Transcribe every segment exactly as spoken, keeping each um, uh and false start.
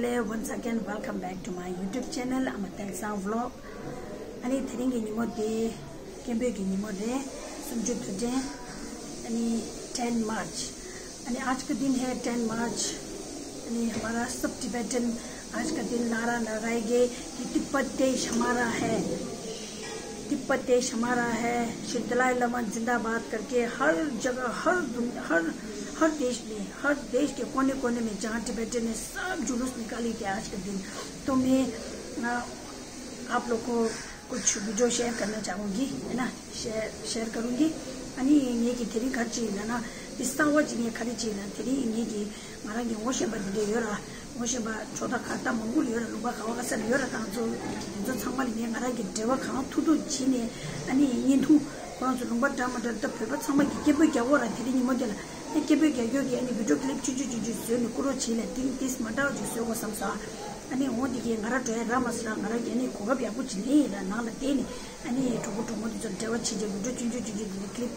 Hello, once again, welcome back to my YouTube channel, Ama Tensang Vlog. ཨ་ནི་དེ་རིང་གི་ཉིན་མོ་དེ་སྐད་འབོད་ཀྱི་ཉིན་མོ་རེད། སུམ་ཅུ་དུས་དྲན། ཨ་ནི་ten March. ཨ་ནི आज का दिन है ten March. ཨ་ནི हमारा सब Tibetan आज का दिन नारा लगाएंगे कि तिब्बत देश हमारा है। तिब्बत देश हमारा है। श्री दलाई लामा जिंदाबाद करके हर जगह, हर दुन-, हर, हर देश में, हर देश के कोने कोने में जहाँ टिबेटन है, सब जुलूस निकालेंगे आज के दिन। तो मैं, अ, आप लोग को कुछ वीडियो शेयर करना चाहूँगी, है ना? शेयर, शेयर करूँगी. ཨ་ནི་ངེད་ཀྱི་དེ་རིང་ག་རེ་བྱས་ཡིན་ལབ་ན། འདི་གསང་བ་ཅིག་ངས་ག་རེ་བྱས་ཡིན་ལབ་ན། དེ་རིང་ངེད་ཀྱི་ང་རང་གི་ངོ་ཤེས་པ་འདི་འདྲ་ཡོད་ར། ངོ་ཤེས་པ་ཕྱོགས་མཐའ་ག་ད་མང་པོ་ཡོད་ར། ལུང་པ་ག་བ་ག་ས་ནས་ཡོད་ར། ད་ང་ཚོ་དེ་ཚོ་ཚང་མ་ལ་ངས་ང་རང་གི་འབྲེལ་བ་གང་ཐུབ་ཐུབ་བྱས་ནས། ཨ་ནི་བརྙན་ཐུང་ཁོ་རང་ཚོ་ལུང་པ་འདྲ་མ་འདྲ་ད་བོད་པ་ཚང་མ་གི་སྐད་འབོད་རྒྱག་གོ་ར། དེ་རིང་ཉིན་མོ་དེ་ལ་ཨ་སྐད་འབོད་རྒྱག་རྒྱུ་གི་ཨ་ནི་བི་ཌིའོ་ཀི་ལིབ་ཆུང་ཆུང་ཆུང་ཆུང་བཟོས་ནས་བསྐུར་རོགས་བྱས་ལ། ཏིང་ཏིས་མ་འདྲ་བ་ཅིག་བཟོས་དགོས་བསམ་སོང་། ཨ་ནི་འོ་འདི་གི་ང་རང་འགྲོ་ཡ་རག་མ་སོང་ར། ང་རང་གི་ཨ་ནི་གོ་སྐབས་ཡག་པོ་ཅིག་ལེན་ཡིན་ར། ནང་ལ་བསྡད་ནས་ཨ་ནི་གྲོགས་པོ་གྲོགས་མོ་དེ་ཚོ་འབྲེལ་བ་བྱས་བྱས་བི་ཌིའོ་ཆུང་ཆུང་ཆུང་ཆུང་དེ་ནས་ཀི་ལིབ་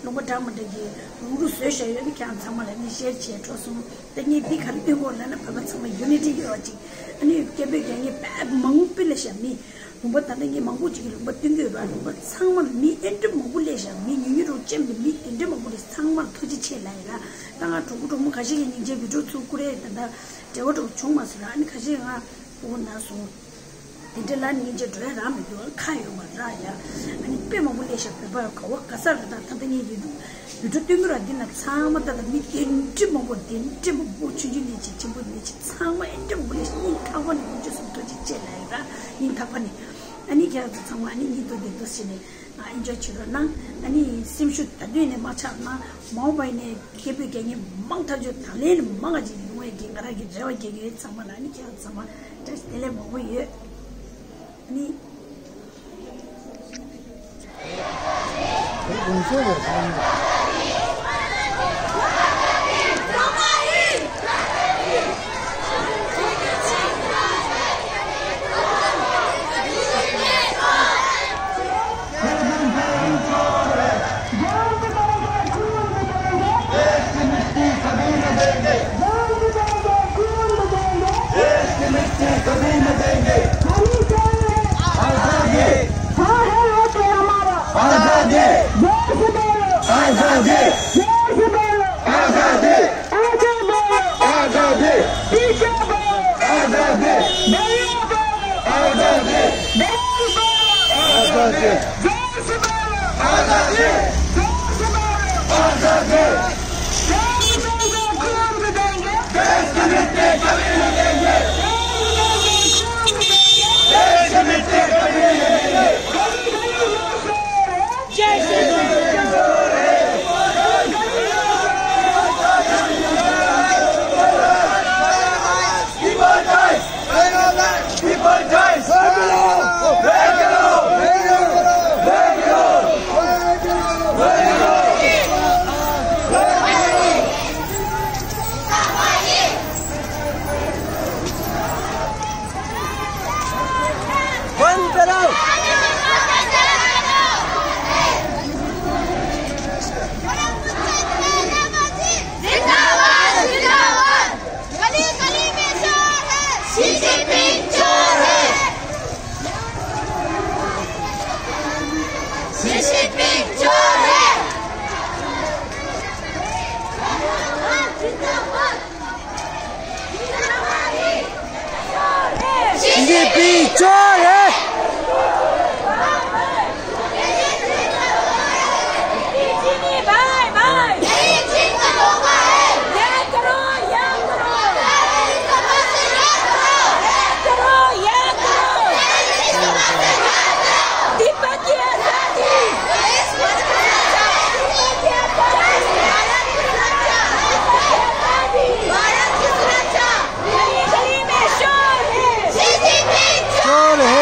ལུང་པ་འདྲ་མ་འདྲ་གི་ལུང་རུ་བཟོས་བཞག་ཡོད། ཨ་ནི་ཁྱེད་རང་ཚང་མ་ལ་ཨ་ནི་ཤེར་བྱས་འགྲོ་སོང་། ད་ངས་འདི་ག་རེ་སྟོན་དགོས་ལབ་ན། བོད་པ་ཚང་མ་ཡུ་ནི་ཊི་ཡོད་པ་ཅིག་ཨ་ནི་སྐད་འབོད་རྒྱག་མཁན་དཔེ་མང་པོ་སླེབས་ཤག་མི། ལུང་པ་ད་ལྟ་ངས་མང་པོ་ཅིག་གི་ལུང་པ་སྟོན་གྱི་ཡོད་ར། ལུང་པ་ཚང་མ་ལ་མི་ཨེ་འདྲ་མང་པོ་སླེབས་ཤག་མི་ཉུང་ཉུང་རུ་ཅན་གྱི་མི་དེ་འདྲ་མང་པོ་སླེབས། ཚང་མར་ཐུགས་རྗེ་ཆེ་ལབ་ཡིན་ར། ད་ང་གྲོགས་པོ་གྲོགས་མོ་ཁ་ཤས་ཀྱིས་སྙིང་རྗེ་བི་ཌིའོ་ཚུར་བསྐུར་རེད། ད་ལྟ་འབྲེལ་བ་འགྲོ་བྱུང་མ་སོང་ར། ཨ་ནི་ཁ་ཤས་ང་སྤུ་གུ་ན་སོང་། དེ་འདྲ་ལ་སྙིང་རྗེ་འགྲོ་ཡ་རག་མི་འདུག་ཁ་ཡོད་མ་རག་ཡ། ཨ་ནི་དཔེ་མང་པོ་སླེབས་ཤག་བོད་པ་ག་བ་ག་ས་ར། ད་ད་ལྟ་ངས་ཡུ་ཊུབ་བི་ཌིའོ་སྟོན་གྱི་ར། འདི་ན་ཚང་མ་ད་ལྟ་མི་དེ་འདྲ་མང་པོ་དེ་འདྲ་མང་པོ་ཆུང་ཆུང་ནས་ཅིག་ཆེན་པོ་ནས་ཅིག་ཚང་མ་ཨེ་འདྲ་མང་པོ་སླེབས་ཤག་སྙིང་ཐག་པ་ནས་དགོངས་རྒྱུ་སོང་། ཐུགས་རྗེ་ཆེ་ལབ་ཡིན་ར། སྙིང་ཐག་པ་ནས། ཨ་ནི་ཁྱེད་རང་ཚོ་ཚང་མ་ཨ་ནི་སྙིང་སྟོབས་བདེ་སྟོབས་བྱས་ནས་ཨེན་ཇོའི་བྱེད་རོགས་གནང་། ཨ་ནི་སེམས་ཤུགས་ད་དུང་ནས་མ་ཆག་གནང་། མ་འོངས་པ་ནས་སྐད་འབོད་རྒྱག་མཁན་མང་ཐག་ཆོད་ད་ལན་མང་ང་ཅིག་ཡོང་བའི་གི་ང་རང་གི་རེ་བ་རྒྱག་གི་ཡོད། ཚང་མ་ལ་ཨ་ནི་ཁྱེད་རང་ཚོ་ཚང་མ་བཀྲ་ཤིས་བདེ་ལེགས་མང་པོ་ཡོད། ཨ་ནི། गली गली में शोर है। शी जिनपिंग चोर है। शी जिनपिंग चोर है। शी जिनपिंग चोर है। Bye bye. याद करो, याद करो। याद करो, याद करो। तिब्बत की आजादी। तिब्बत की आजादी। भारत की सुरक्षा। गली गली में शोर है। शोर है।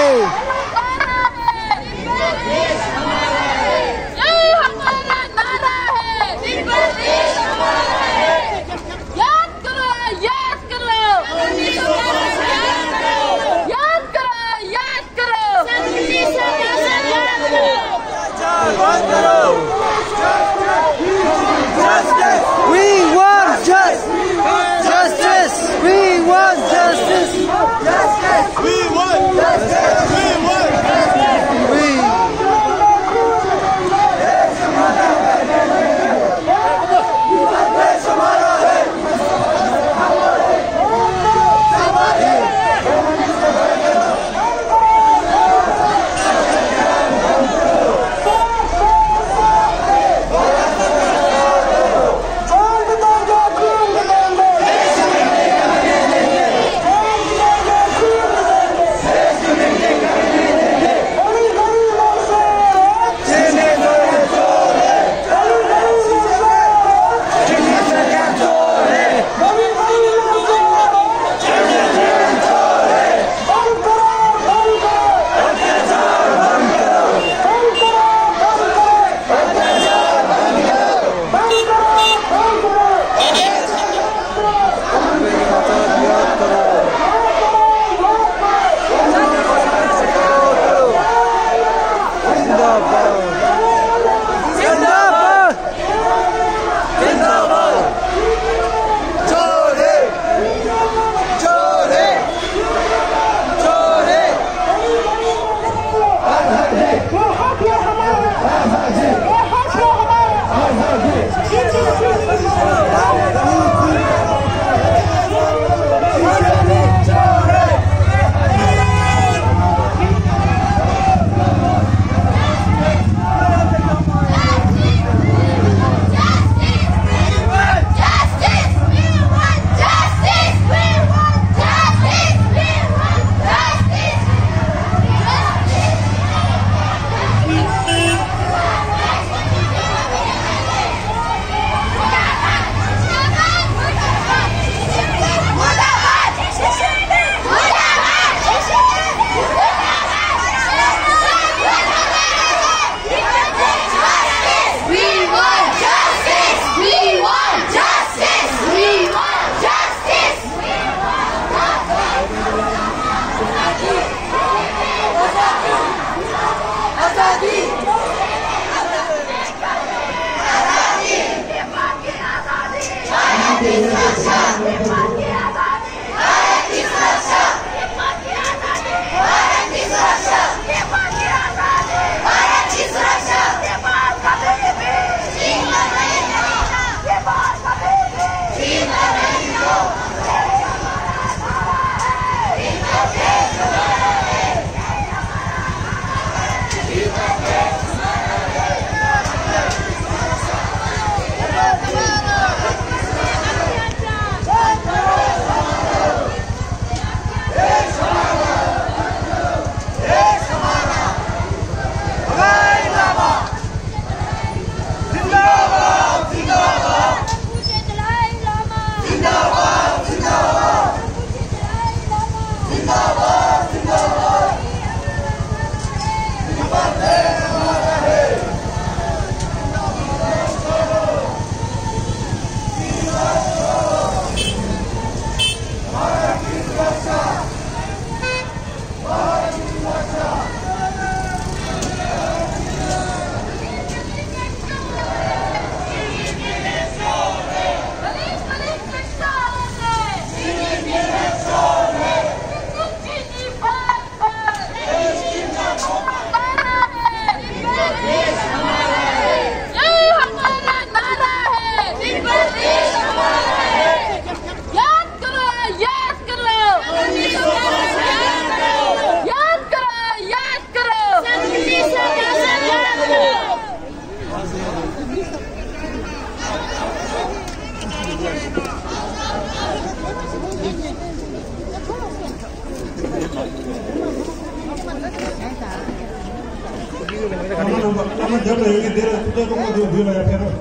ཨ་མ་རྣམ་པ། ཨ་མ་རྒྱབ་ལ་ཡོད་མཁན་དེ་ལ་ཐུགས་རྗེ་ཆེ། ཁོང་ཚོ་མདུན་ལ་ཡར་ཕེབས་རོགས།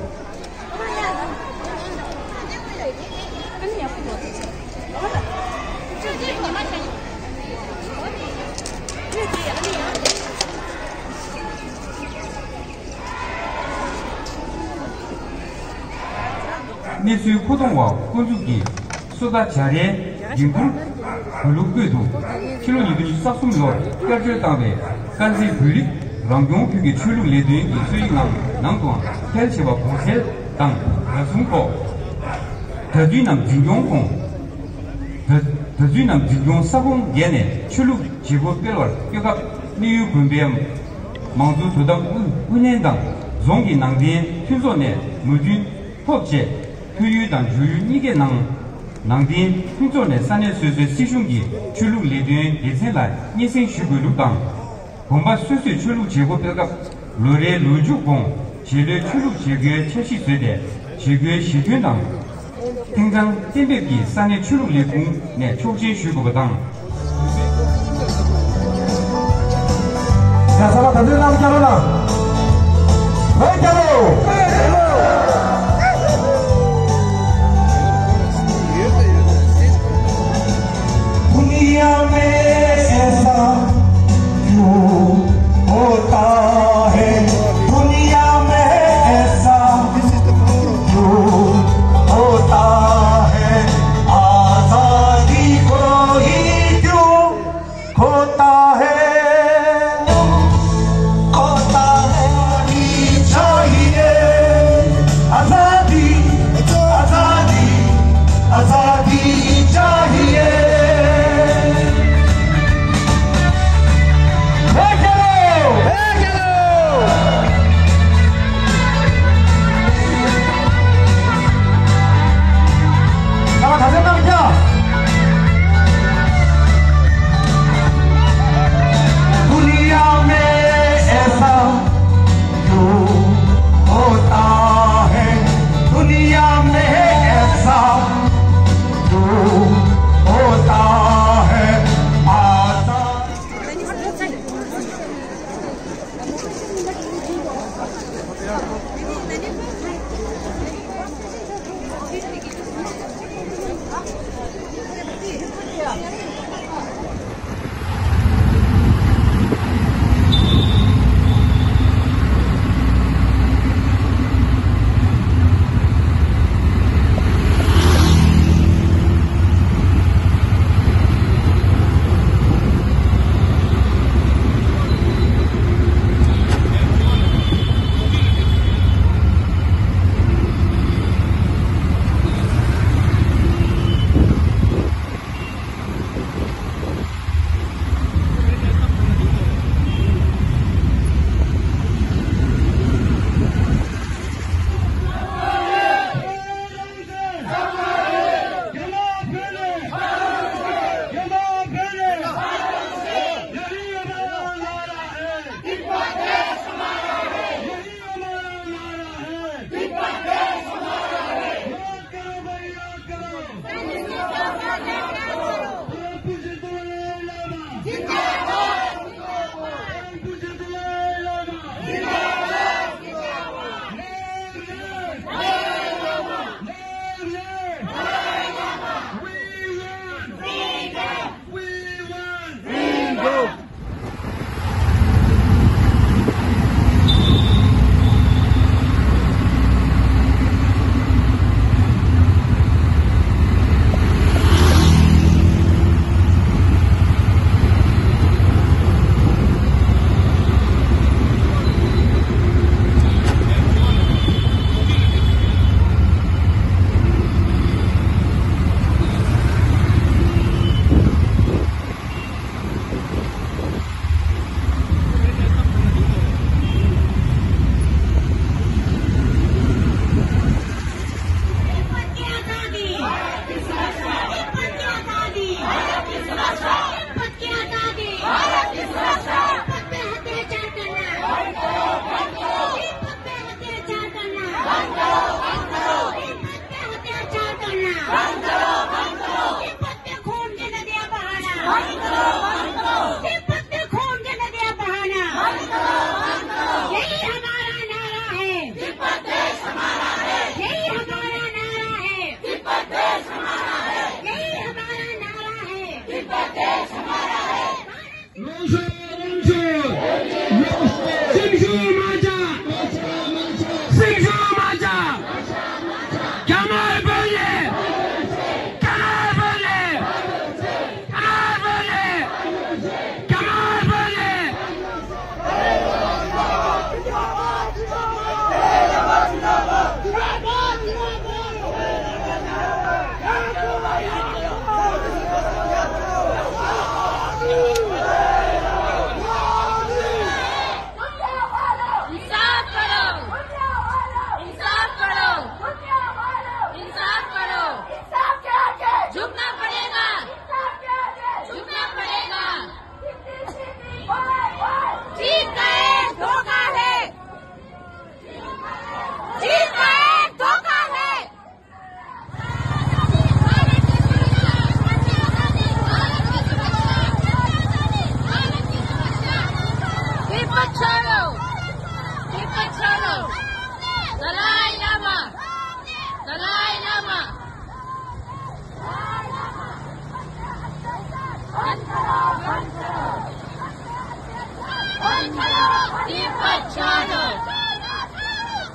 གནས་ཚུལ་མཁོ་གཏོང་བ་ཀུན་འཛུགས་ཀྱིས་སོ་ལྟ་བྱ་རའི་འགྲན་བསྡུར་གོ་ལུགས་སྐོར་དུ། ཕྱི་ལོ་ཉིས་སྟོང་ཉི་ཤུ་རྩ་གསུམ་ལོར་བསྐྱར་བཅོས་བཏང་བའི་དཀར་མཛེས་བོད་རིགས་རང་སྐྱོང་ཁུལ་གྱི་ཆོས་ལུགས་ལས་དོན་གྱི་སྲོལ་ཡིག་ནང་ནང་དུའང་གལ་ཆེ་བ་གོང་གསལ་དང་། ལ་སུང་ཁོག་ད་དུས་ནམ་འཛིན་སྐྱོང་ཁོངས། ད་ད་དུས་ནམ་འཛིན་སྐྱོང་ས་ཁོངས་བརྒལ་ནས་ཆོས་ལུགས་བྱེད་སྒོ་སྤེལ་བར་སྐྱོད་སྐབས། གནས་ཡུལ་དགོན་པའི་མང་གཙོའི་དོ་དམ་ཨུ་ཨུ་ལྷན་དང་རྫོང་གི་ནང་བསྟན་མཐུན་ཚོགས་ནས་མོས་མཐུན་ཐོབ་རྗེས། ཐོན་ཡུལ་དང་འབྱོར་ཡུལ་གཉིས་ཀའི་ནང་ནང་བསྟན་མཐུན་ཚོགས་ནས་ས་གནས་སོ་སོའི་སྲིད་གཞུང་གིས་ཆོས་ལུགས་ལས་དོན་སྡེ་ཚན་ལ་སྙན་སེང་ཞུ་དགོས་ལུགས་དང་། དགོན་པ་སོ་སོས་ཆོས་ལུགས་བྱེད་སྒོ་སྤེལ་སྐབས། ལོ་རེའི་ལོ་མཇུག་གོང་རྗེས་ལོའི་ཆོས་ལུགས་བྱེད་སྒོའི་འཆར་གཞི་བཟོས་ཏེ། བྱེད་སྒོའི་གཞི་ཁྱོན་དང་། ཐེངས་གྲངས་གཏན་འབེབས་ཀྱིས་ས་གནས་ཆོས་ལུགས་ལས་ཁུངས་ནས་ཆོག་མཆན་ཞུ་དགོས་པ་དང་། ཡ། ས་ལ་ད་དུང་རྣམ་རྒྱལ་ལོ་ལ། བོད་རྒྱལ་ལོ། दुनिया में ऐसा क्यों होता है, दुनिया में ऐसा क्यों होता है, आजादी को ही क्यों खोता है, खोता है, चाहिए। མ་བྱ། སེམས་ཤུགས་མ་བྱ། རྒྱ་དམར་བོད་ལས། རྒྱ་དམར་བོད་ལས། རྒྱ་དམར་བོད་ལས། རྒྱ་དམར་བོད་ལས། इंसाफ करो। इंसाफ करो। इंसाफ करो। इंसाफ के आगे झुकना पड़ेगा। इंसाफ के आगे झुकना पड़ेगा। जीत का एक धोखा है। जीत का एक धोखा है। तिब्बत छोड़ो, तिब्बत छोड़ो। दलाई लामा, दलाई लामा। तिब्बत छोड़ो,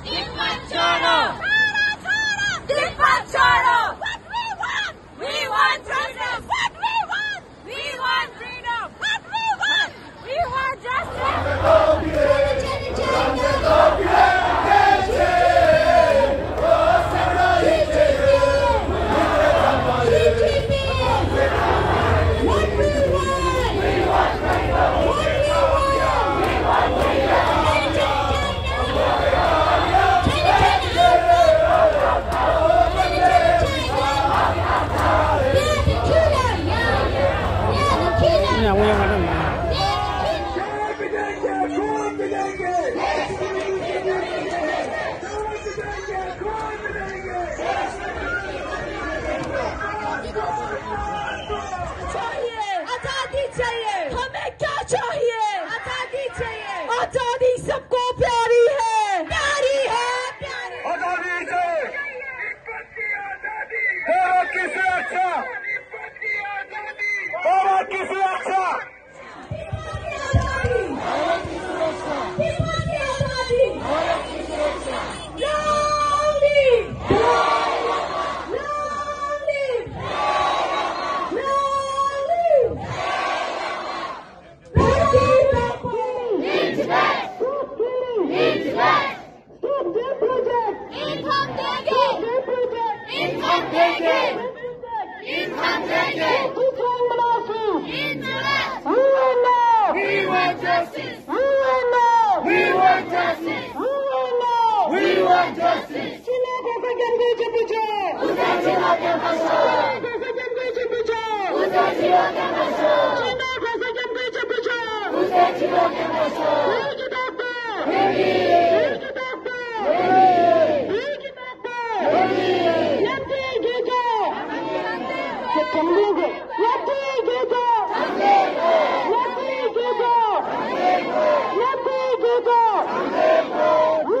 तिब्बत छोड़ो, तिब्बत छोड़ो। What we want? We want freedom. What we want? We want freedom. What we want? We want justice. आजादी चाहिए। हमें क्या चाहिए? आजादी चाहिए। आजादी सबको प्यारी है। प्यारी है, प्यारी है। आजादी चाहिए। भारत की सुरक्षा। भारत की सुरक्षा। Stop death project! Stop death project! Income देंगे! Stop death project! Income देंगे! Income देंगे! Stop Kuklang Manaslu! Injustice! We will know! We want justice! We will know! We want justice! We will know! We want justice! སྤྱི་ནོར་གོང་ས་སྐྱབས་མགོན་ཆེན་པོ་མཆོག། སྤྱི་ནོར་གོང་ས་སྐྱབས་མགོན་ཆེན་པོ་མཆོག། སྤྱི་ནོར་གོང་ས་སྐྱབས་མགོན་ཆེན་པོ་མཆོག། སྤྱི་ནོར་གོང་ས་སྐྱབས་མགོན་ཆེན་པོ་མཆོག། བོད་ཀྱི་བདག་པོ། བོད་ཀྱི་བདག་པོ། བོད་ཀྱི་བདག་པོ། ཉམས་ཆག་རྒྱལ་ཁབ། ཉམས་ཆག་རྒྱལ་ཁབ། ཉམས་ཆག་རྒྱལ་ཁབ། ཉམས་ཆག་རྒྱལ་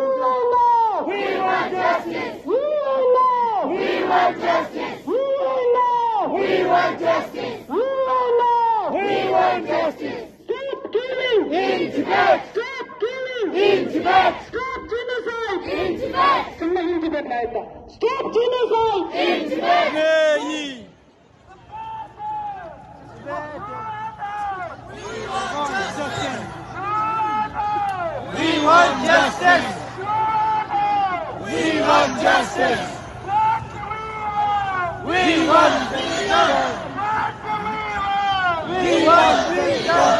ཁབ། ཉམས་ཆག་རྒྱལ་ཁབ། We want justice. We want justice. We want justice. We want justice. We want justice. We want justice. Stop killing. In Tibet. Stop killing. In Tibet. Stop genocide. In Tibet. Stop genocide. In Tibet. We want justice. We want justice. We want freedom. We want freedom.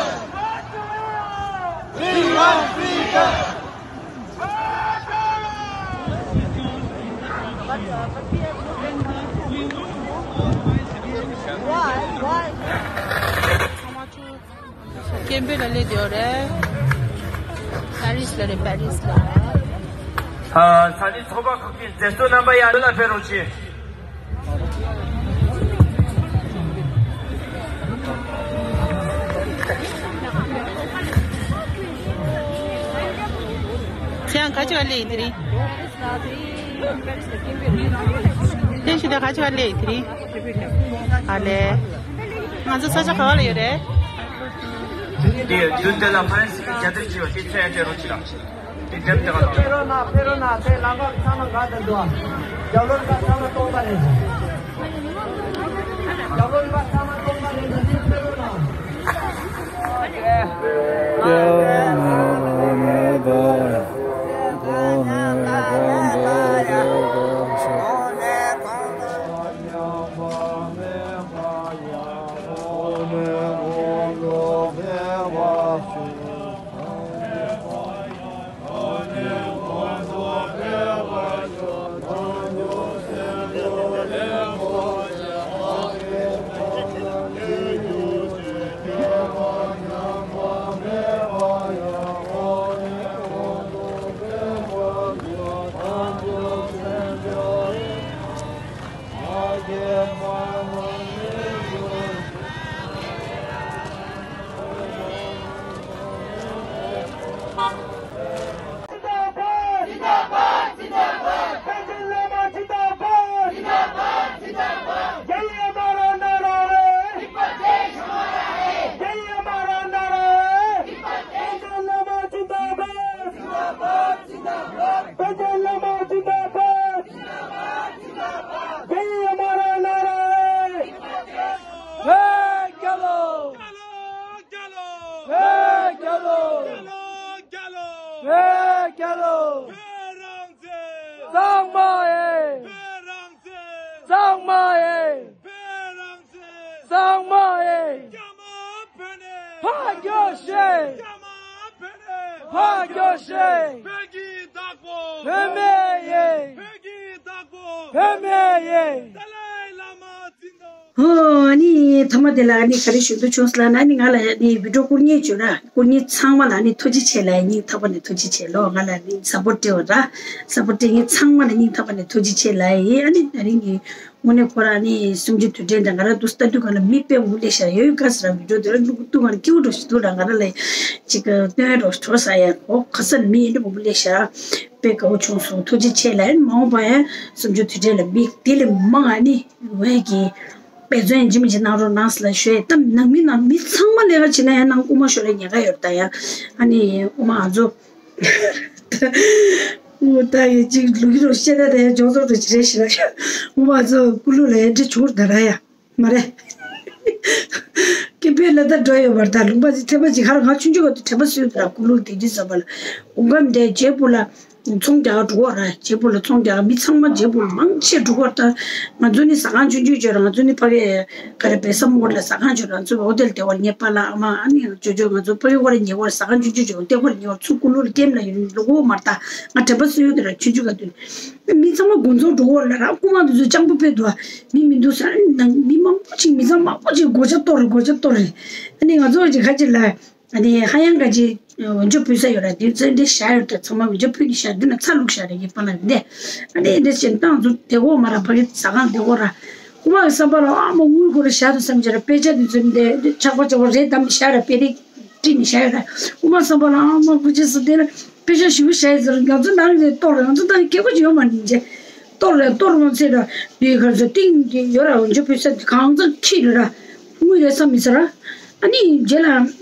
We want freedom. སྐད་འབོད་ལ་སླེབས་ཡོད་རེད། པེ་རིས་ལ་རེད། པེ་རིས་ལ། ཨ། ས་གནས་ཚོགས་པ་ཁག་གི་མཛད་གཙོ་རྣམ་པ་ཡར་ལ་ཕེབས་རོགས་གྱིས། ཁྱེད་རང་ག་ཅི་ག་སླེབས་ཡིན་དེ་རིང་། ཁྱེད་ཞུ་དེ་ག་ཅི་ག་སླེབས་ཡིན་དེ་རིང་། ཨ་ལེ། ང་ཚོ་ས་ཆ་ག་བ་ལ་ཡོད་རེད། འདི་མདུན་དེ་ལ་ཧྥ་རན་སི་གི་རྒྱལ་དར་བྲིས་པ་དེ་མཚོན་ཡ་སྤྲད་རོགས་གྱིས་ལ། ཕེབས་རོགས་གནང་། ཕེབས་རོགས་གནང་། དེ་ལམ་ཁ་ཚང་མ་འགག་དང་འདུག་རྒྱབ་ལོགས་པ་ཚང་མ་སྟོང་པ་རེད། རྒྱབ་ལོགས་པ་ཚང་མ་སྟོང་པ་རེད། ཕེབས་རོགས་གནང་། जिंदाबाद, जिंदाबाद, जिंदाबाद। पंडित लामा जिंदाबाद। जिंदाबाद, जिंदाबाद। यही हमारा नारा है। हिम्मत देश हमारा है। यही हमारा नारा है। हिम्मत देश पंडित लामा जिंदाबाद। जिंदाबाद, जिंदाबाद। पंडित लामा जिंदाबाद। जिंदाबाद, जिंदाबाद। यही हमारा नारा है। हिम्मत देश हमारा है। हे चलो। चलो, चलो। हे चलो। चलो, चलो। हे चलो। 别让进。上马耶。别让进。上马耶。别让进。上马耶。क्या मां बहने। भाग्य से। क्या मां बहने। भाग्य से। बेगी दागो। भूमि ये। बेगी दागो। भूमि ये। दलाई लामा जिंदा ཧོ། ཨ་ནི་ཐ་མ་དེ་ལ་ཨ་ནི་ག་རེ་ཞུ་འདོད་བྱུང་ཟེར་ལབ་ན། ཨ་ནི་ང་ལ་ཨ་ནི་བི་ཌིའོ་སྐུ་ཉིད་བྱོས་ར། སྐུ་ཉིད་ཚང་མ་ལ་ཨ་ནི་ཐུགས་རྗེ་ཆེ་ལབ་ཡ། སྙིང་ཐག་པ་ནས་ཐུགས་རྗེ་ཆེ་ལོ། ང་ལ་ཨ་ནི་སཔོཊ་སྤྲད་པ་ར། སཔོཊ་སྤྲད་མཁན་ཚང་མ་ལ་སྙིང་ཐག་པ་ནས་ཐུགས་རྗེ་ཆེ་ལབ་ཡ་ཡིན། ཨ་ནི་ད་རིང་གི་དངོས་གནས་ཁོ་རང་ཨ་ནི་གསུམ་བཅུ་དུས་དྲན་དང་ང་རང་འདུག་ལྟ་དུས་གང་ལ་མི་དཔེ་མང་པོ་སླེབས་ཤག་ཡོད་ག་ཟེར་ར། བི་ཌིའོ་དེ་ར་བླུག་དུས་གང་ལ་སྐྱིད་པོ་འདྲ་ཞིག་འདུག་ར། ང་རང་ལ་ཅིག་སྟོན་རོགས་བྱོས་ཟེར་ཡ། ཨོ་ཁ་སང་མི་ཨེ་འདྲ་མང་པོ་སླེབས་ཤག་དཔེ་དགའ་བོ་བྱུང་སོང་། ཐུགས་རྗེ་ཆེ་ལབ་ཡ། མ་འོངས་པ་ཡང་གསུམ་བཅུ་དུས་དྲན་ལ་མི་དེ་ལས་མང་ཨ་ནི་བས་ཀྱི་འབད་བརྩོན་ཡིན་གཅིག་མིན་གཅིག་གནང་རོགས་གནང་ཟེར་ལབ་ཞུ་ཡ། ད་ནང་མི་ནང་མི་ཚང་མ་ལས་ཀ་བྱེད་ན་ཡང་ནང་དབུ་མ་ཤོར་ལ་ཉེན་ཁ་ཡོད་ད་ཡ། ཨ་ནི་དབུ་མ་ང་ཚོ་ད་ཡ་གཅིག་ལུག་གི་རོ་བཤད་ད་ད་ཡ་ཇོ་ཚོ་རོ་ཅི་རེད་ཞེ་ལ་དབུ་མ་ཚོ་ཀུ་ལུ་ལ་ཡ་འདྲི་བྱུང་ད་ར་ཡ། མ་རེད། སྐད་འབོད་ལ་ད་འགྲོ་ཡོད་པར་ད་ལུང་པ་ཅིག་ཐེ་པ་ཅིག་ཁར་ང་ཆུང་ཆུང་ག་དུས་དྲན་པ་སུས་ད་ཀུ་ལུ་དེ་དུས་ཟ་བ་ལ་དགུན་ཁམས་དེ་བྱེད་པོ་ལ་ཚོང་རྒྱག་འགྲོ་བ་ར། བྱེད་པོ་ལ་ཚོང་རྒྱག་མི་ཚང་མ་བྱེད་པོ་ལ་མང་ཆེ་འགྲོ་བ་ད། ང་ཚོ་ནི་ཟ་ཁང་ཆུང་ཆུང་བྱོས་ར། ང་ཚོ་ནི་ཕ་གི་ག་རེ་བེ་ས་མོ་ལ་ཟ་ཁང་བྱོས་ར། ང་ཚོ་ཧོ་ཏེལ་དེ་བར་ཉེ་པ་ལ་ཨ་མ་ཨ་ནི་ཅོ་ཅོ་ང་ཚོ་ཕ་གི་བར་ཉེ་བར་ཟ་ཁང་ཆུང་ཆུང་བྱོས་དེ་བར་ཉེ་བར་ཚུར་ཀུ་ལུ་ལ་ཀེམ་ལ་ཡོད་ལོ་གོ་མར་ད་ང་དྲན་པ་སུས་ཡོད་དེ་ར་ཆུང་ཆུང་ག་དུས། མི་ཚང་མ་དགོན་ཚོགས་འགྲོ་གོ་ལ་ར། རྐུ་མ་དེ་ཚོ་སྤྱང་པོ་ཕེབས་འདུག་མི་མི་འདུག་ས་ནང་མི་མང་པོ་ཅིག་མི་ཚང་མང་པོ་ཅིག་སྒོ་ལྕགས་གཏོར་རེད། སྒོ་ལྕགས་གཏོར་རེད། ཨ་ནི་ང་ཚོ་ཅིག་ཁ་ཅིག་ལ་ཨ་ནི་ཧ་ཡང་ག་ཅིག་འོ་ཇོ་ཕུལ་ས་ཡོད་ར། དེ་ཚོ་འདི་བཞག་ཡོད་ད། ཚང་མ་འོ་ཇོ་ཕུལ་ནི་བཞག་འདི་ན་ཚ་བླུགས་བཞག་རེད། ཡིན་པ་ན་འདི་ཨ་ནི་འདི་བཞིན་བཏང་ཚུལ་དེ་གོ་མ་ར། ཕ་གི་ཟ་ཁང་དེ་གོ་ར། རྐུ་མ་གི་བསམ་པ་ལ་ཨ་མ་དངུལ་ཁོ་ར་བཞག་འདུག་བསམ་གྱི་ར། དཔེ་ཆ་དེ་ཚོ་འདི་ཆག་པ་ཆག་པ་རེད་དམ་བཞག་ར། དཔེ་རིགས། བཀྲིས་ནས་བཞག་ཡོད་ར། དབུ་མ་བསམ་པ་ལ་ཨ་མ་སྐུ་མཁྱེན་ཟེར་དེ་ལ་དཔེ་ཆ་ཞིབ་བཞག་ཡོད་ཟེར། ང་ཚོ་ནང་ནས་གཏོར་ར། ང་ཚོ་ད་སྐད་ཁོ་ཅིག་ཡོད་མ་རེད་ཅེ། གཏོར་ར་གཏོར་མ་ཚད་ར། དེའི་ཁར་ཚོ་ཏིང་དེ་ཡོད་ར། འོ་ཇོ་ཕུལ་ས་དེ་གང་ཚང་ཁྱི་རེད་ར། དངུལ་རེད་བསམ་མི་ཟེར་ར། ཨ་ནི་རྗེས་ལ་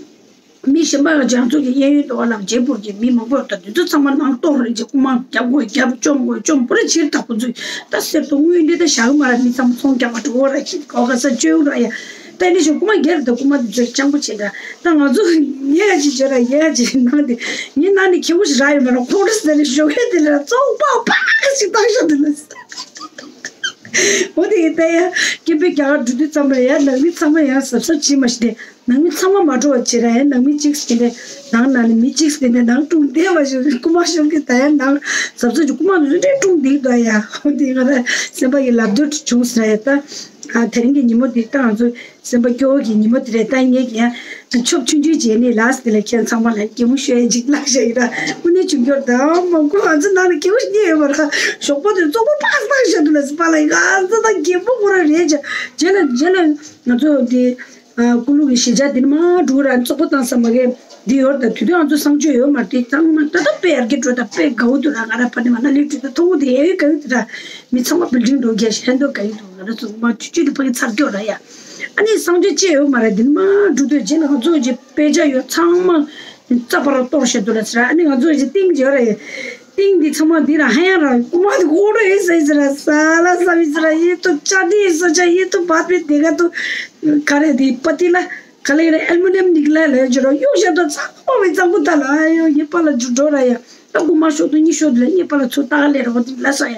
མི་གཞན་པ་ལ་རྒྱ་མཚོ་གི་གཡས་གཡོན་དུ་བ་ལ་རྗེ་འབུར་གྱི་མི་མང་པོ་ཡོད་ད། དེ་ཚོ་ཚང་མ་ནང་གཏོར་རེད་ཅེ། རྐུ་མ་རྒྱབ་དགོས་རྒྱབ། བཅོམ་དགོས་བཅོམ། པོ་རེ་ཕྱིར་ད་ཁོ་ཚོས་ད་ཟེར་དུ་དངུལ་འདི་ད་བཞག་གི་མ་ར། མི་ཚང་མ་ཚོང་རྒྱག་པ་འགྲོ་བ་ར། ཁྱི་གོ་ག་ས་བཅོལ་ར་ཡ། ད་ནི་ཞོགས་རྐུ་མ་རྒྱལ་དུ་རྐུ་མ་དེ་ཚོས་སྤྱང་པོ་བྱེད་འདྲ། ད་ང་ཚོ་ཉེ་ཡ་ཅིག་བྱེད་ར་ཡ་ཅིག་ནང་དེ་ཉེ་ནང་ནས་ཁྱེའུ་ཞིག་རག་ཡོད་མ་ར། ཁོང་ཁྲོ་ཟ་ནས་ཞོགས་ཡ་དེ་ལ་བཙོག་པ་པག་ཞིག་བཏང་ཤག་དེ་ལ། འོ་དེ་ཡིན་ད་ཡ་སྐད་འབོད་རྒྱག་ག་འགྲོ་དུས་ཙམ་པ་ལ་ཡ་ནང་མི་ཚང་མ་ཡང་གཟབ་གཟབ་བྱེད་མ་ཤེས་ཏེ། ནང་མི་ཚང་མ་མ་འགྲོ་བ་བྱེད་ར་ཡ། ནང་མི་གཅིག་ཟིན་ཏེ་ནང་ནང་ནས་མི་གཅིག་ཟིན་ཏེ་ནང་དཀྲུག་བསྡད་པ་ཞིག་རྐུ་མ་ཤོར་གི་ད་ཡ་ནང་གཟབ་གཟབ་ཀྱི་རྐུ་མ་འདི་ཚོ་འདྲ་དཀྲུག་འདུག་ད་ཡ། འོ་དེ་ང་ར་སེམས་པ་ཡི་ལབ་འདོད་བྱུང་ཟེར་ཡ་ད། ཨ་དེ་རིང་གི་ཉིན་མོ་འདི་ད་ང་ཚོ་སེམས་པ་སྐྱོ་བོ་གི་ཉིན་མོ་དེ་རེད། ད་ངས་ཀྱང་ཆོབ་ཆུང་ཆུང་བྱས་ནས་ལགས་དེ་ལ་ཁྱེད་ཚང་མ་ལ་གད་མོ་ཤོར་ཡ་ཅིག་བཀླགས་བཞག་ཡིན་ད། དངོས་གནས་བྱུང་སྐྱོར་ད་མང་པོ་ང་ཚོ་ནང་ལ་སྐྱེ་བོ་ཞིག་རྙེད་ཡོད་པ་ར། ཞོགས་པ་དེ་བཙོག་པ་པག་པག་བཞག་འདུག་ལ་སེམས་པ་ལ་ཡིན། ང་ཚོ་ད་གད་མོ་ཁོ་ར་རེད་ཅག་རྗེས་ལ་རྗེས་ལ་ང་ཚོ་འདི་ཨ་ཀུ་ལུ་གི་གཞིས་ཆགས་འདི་ནས་མར་འགྲོ་ར། བཙོག་པ་བཏང་ས་མ་གི་འདི་ཡོད་ད། དུས་དུས་ང་ཚོ་གསང་སྤྱོད་ཡོད་མ་རེད། དེ་ཚང་མ་ད་ད་དཔེ་ཡར་རྒྱས་འགྲོ་ད། དཔེ་དགའ་བོ་འདུག་ར། ང་ར་ཕ་ནི་མ་ན་ལི་འགྲོ་ད་མཐོ་བོ་དེ་ཡ་ཡོད་དགའ་ཡོད་ད་ར། མི་ཚང་མ་བིལ་ཌིང་འགྲོ་རྒྱ་ཤན་འདུག་དགའ་ཡོད་འདུག་ང་ར་ཚོ་མ་ཆུ་ཆུ་དེ་ཕ་གི་ཚར་སྐྱོ་ར་ཡ། ཨ་ནི་གསང་སྤྱོད་ཅེས་ཡོད་མ་རེད། འདི་ནས་མར་འགྲོ་དུས་རྗེས་ལ་ང་ཚོ་གི་དཔེ་ཆ་ཡོད་ཚང་མ། རྩ་བར་གཏོར་བཤད་འདུག་ལ་ཟེར། ཨ་ནི་ང་ཚོ་ཡི་ཏིང་ཡོད་རེད། ཏིང་འདི་ཚང་མ་འདི་ར་ཧ་ཡང་ར་རྐུ་མ་འདི་ཀོ་རོ་ཨེ་ཟེར་ཟེར་ར་ས་ལ་ས་མི་ཟེར་ར་ཡེ་ཏོ་ཅ་ཏི་ས་ཆ་ཡེ་ཏོ་བ་པེ་དེ་ག་ཏོ་ག་རེ་འདི་པ་ཏི་ལ་ག་ལེ་རེ་ཨལ་མུ་ནི་ཡམ་ནིག་ལ་ལ་ཇོ་རོ་གཡུག་བཤད་ཏོ་ཚང་མ་བའི་གཙང་པོ་ད་ལ་ཨ་ཡོ་ཡེ་པ་ལ་ཇུ་འགྲོ་ར་ཡ། ཨ་རྐུ་མ་ཤོག་ཏུ་གཉིད་ཤོག་ཏུ་ལ་གཉིད་པ་ལ་ཚུར་ལྟ་ག་ལེ་རོ་འདི་ལ་ས་ཡ།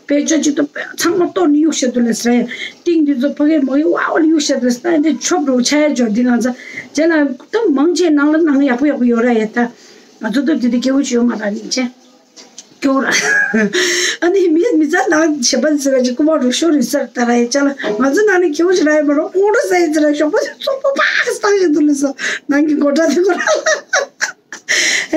པེ་ཅ་ཅི་ཏོ་པེ་ཚང་མ་གཏོར་ནི་གཡུག་བཤད་ཏོ་ལ་ཟེར་ཡ། ཏིང་འདི་ཚོ་ཕ་གི་མ་གི་ཝ་ཝ་ལ་གཡུག་བཤད་ཏོ་ལ་ཟེར་ཡ། འདི་ཆོབ་རོ་ཆ་ཡ་ཇོ་འདི་ང་ཚ་ཇེ་ལ་ཏོ་མང་ཆེ་ནང་ལ་ནང་ཡག་པོ་ཡག་པོ་ཡོད་ར་ཡ། ད་ང་ཚོ་ཏོ་འདི་འདི་སྐྱེ་བོ་ཅི་ཡོད་མ་ར་ནི་ཆེ། སྐྱོ་ར། ཨ་ནི་མི་མི་ཚ་ནང་བྱེད་པ་ཟེར་བ་ཅིག་རྐུ་མ་རུ་ཤོར་རི་སར་ད་ར་ཡི་ཅ་ལ་ང་ཚོ་ནང་ནས་སྐྱེ་བོ་ཞིག་ར་ཡི་མ་རོ་ཨོ་རོ་ཟ་ཡི་ཚེ་ར་ཤོག་པ་ཚོགས་པ་པ་སྟག་ཞིག་འདུག་ལ་སོ་ནང་གི་མགོ་སྐྲ་དེ་ཁོ་ར།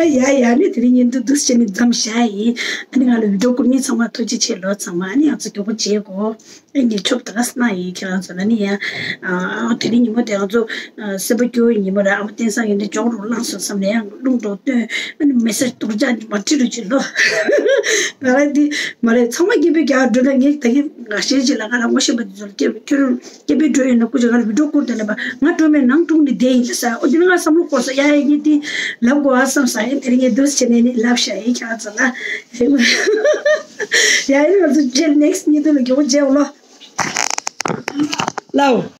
ཨ་ཡ་ཡ་ནི་དེ་རིང་ཉིན་དུ་འདུག་སེ་བྱས་ནས་མཚམས་བཞག་ཡིན། ཨ་ནི་ང་ལ་བི་ཌིའོ་བསྐུར་མཁན་ཚང་མ་ཐུགས་རྗེ་ཆེ་ལོ། ཚང་མ་ཨ་ནི་ང་ཚོ་མགྱོགས་པོ་བྱེད་དགོས། ཨེ་འདི་ཆོབ་ད་ག་སྣང་ཡིན་ཁྱེད་རང་ཚོ་ལ་ནི་ཡ། ཨ་དེ་རིང་ཉིན་མོ་དེ་ང་ཚོ་ཨ་སེམས་པ་སྐྱོ་བའི་ཉིན་མོ་རེད། ཨ་མ་བསྟན་སང་ཡིན་དེ་མགྱོགས་རུ་བླངས་སོང་བསམ་ནས་ཡང་རླུང་འགྲོ་བཏོན། ཨ་ནི་མེ་སེ་ཇི་དུར་ཇག་མ་བྲིས་རུ་ཅི་ལོ། ང་རང་འདི་མ་རེད། ཚང་མ་སྐྱེ་འཕེལ་རྒྱག་འགྲོ་ན་ངས་ད་གིན་ང་ཤེས་ཅི་ལ་ང་རང་ངོ་ཤེས་པ་འདི་ཚོ་ལ་སྐྱེ་འཕེལ་ཁྱོད་རང་སྐྱེ་འཕེལ་འགྲོ་ཡིན་ན་སྐུ་ཅག་ང་ལ་བི་ཌིའོ་བསྐུར་དེ་ལབ་པ་ང་སྒྲོལ་མའི་ནང་དཀྲུགས་ནས་བསྡད་ཡིན་ལ་ས། ཨོ་འདི་ནི་ང་བསམ་བློ་འཁོར་ས་ཡ་ཡ་ངས་འདི་ལབ་དགོས་ཨ་བསམ་ས་ཡིན། དེ་རིང་ངས་འདུག་སེ་བྱས་ནས་ནི་ལབ་བཞག་ཡིན་ཁྱེད་རང་ཚོ་ལ། ཡ་ཡིན་ང་ཚོ་རྗེས་ནེག་སི་ཊི་ཉིན་དུ་ལ་མགྱོགས་པོ་མཇལ་འོང་ལོ། ལའོ།